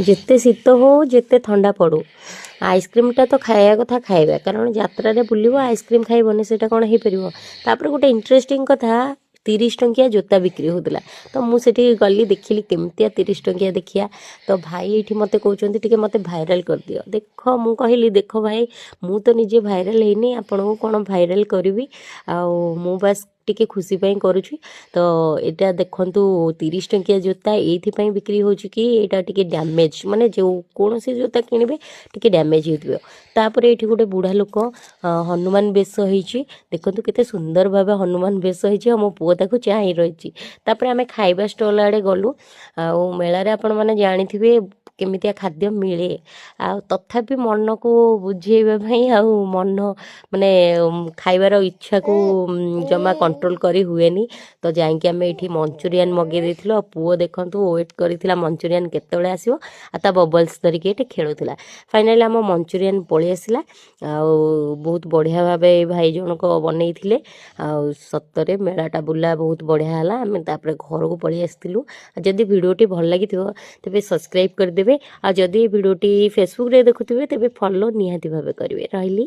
ଯେତେ ଶୀତ ହଉ, ଯେତେ ଥଣ୍ଡା ପଡ଼ୁ, ଆଇସ୍କ୍ରିମ୍ଟା ତ ଖାଇବା କଥା ଖାଇବା। କାରଣ ଯାତ୍ରାରେ ବୁଲିବ, ଆଇସ୍କ୍ରିମ୍ ଖାଇବନି, ସେଇଟା କ'ଣ ହେଇପାରିବ? ତାପରେ ଗୋଟେ ଇଣ୍ଟରେଷ୍ଟିଂ କଥା, 30 ଟଙ୍କିଆ ଜୋତା ବିକ୍ରି ହେଉଥିଲା। ତ ମୁଁ ସେଠିକି ଗଲି, ଦେଖିଲି କେମିତିଆ 30 ଟଙ୍କିଆ ଦେଖିଆ। ତ ଭାଇ ଏଇଠି ମୋତେ କହୁଛନ୍ତି, ଟିକେ ମୋତେ ଭାଇରାଲ୍ କରିଦିଅ। ଦେଖ, ମୁଁ କହିଲି, ଦେଖ ଭାଇ, ମୁଁ ତ ନିଜେ ଭାଇରାଲ୍ ହେଇନି, ଆପଣଙ୍କୁ କ'ଣ ଭାଇରାଲ୍ କରିବି? ଆଉ ମୁଁ ବାସ୍ ଟିକେ ଖୁସି ପାଇଁ କରୁଛି। ତ ଏଇଟା ଦେଖନ୍ତୁ, 30 ଟଙ୍କିଆ ଜୋତା ଏଇଥିପାଇଁ ବିକ୍ରି ହେଉଛି କି ଏଇଟା ଟିକେ ଡ୍ୟାମେଜ୍, ମାନେ ଯେଉଁ କୌଣସି ଜୋତା କିଣିବେ ଟିକେ ଡ୍ୟାମେଜ୍ ହେଇଥିବ। ତାପରେ ଏଇଠି ଗୋଟେ ବୁଢ଼ା ଲୋକ ହନୁମାନ ବେଶ ହେଇଛି। ଦେଖନ୍ତୁ କେତେ ସୁନ୍ଦର ଭାବେ ହନୁମାନ ବେଶ ହେଇଛି, ଆଉ ମୋ ପୁଅ ତାକୁ ଚାହିଁ ରହିଛି। ତାପରେ ଆମେ ଖାଇବା ଷ୍ଟଲ୍ ଆଡ଼େ ଗଲୁ। ଆଉ ମେଳାରେ ଆପଣମାନେ ଜାଣିଥିବେ କେମିତିଆ ଖାଦ୍ୟ ମିଳେ। ଆଉ ତଥାପି ମନକୁ ବୁଝେଇବା ପାଇଁ ଆଉ ମନ ମାନେ ଖାଇବାର ଇଚ୍ଛାକୁ ଜମା କଣ୍ଟ୍ରୋଲ କରି ହୁଏନି। ତ ଯାଇକି ଆମେ ଏଇଠି ମଞ୍ଚୁରିଆନ୍ ମଗେଇ ଦେଇଥିଲୁ। ଆଉ ପୁଅ ଦେଖନ୍ତୁ ୱେଟ୍ କରିଥିଲା ମଞ୍ଚୁରିଆନ୍ କେତେବେଳେ ଆସିବ, ଆଉ ତା ବବଲ୍ସ ଧରିକି ଏଠି ଖେଳୁଥିଲା। ଫାଇନାଲି ଆମ ମଞ୍ଚୁରିଆନ୍ ପଳେଇ ଆସିଲା, ଆଉ ବହୁତ ବଢ଼ିଆ ଭାବେ ଏଇ ଭାଇ ଜଣକ ବନେଇଥିଲେ। ଆଉ ସତରେ ମେଳାଟା ବୁଲା ବହୁତ ବଢ଼ିଆ ହେଲା। ଆମେ ତାପରେ ଘରକୁ ପଳେଇ ଆସିଥିଲୁ। ଆଉ ଯଦି ଭିଡ଼ିଓଟି ଭଲ ଲାଗିଥିବ, ତେବେ ସବସ୍କ୍ରାଇବ୍ କରିଦେବେ। ଆଉ ଯଦି ଏ ଭିଡ଼ିଓଟି ଫେସବୁକ୍ରେ ଦେଖୁଥିବେ, ତେବେ ଫଲୋ ନିହାତି ଭାବେ କରିବେ। ରହିଲି।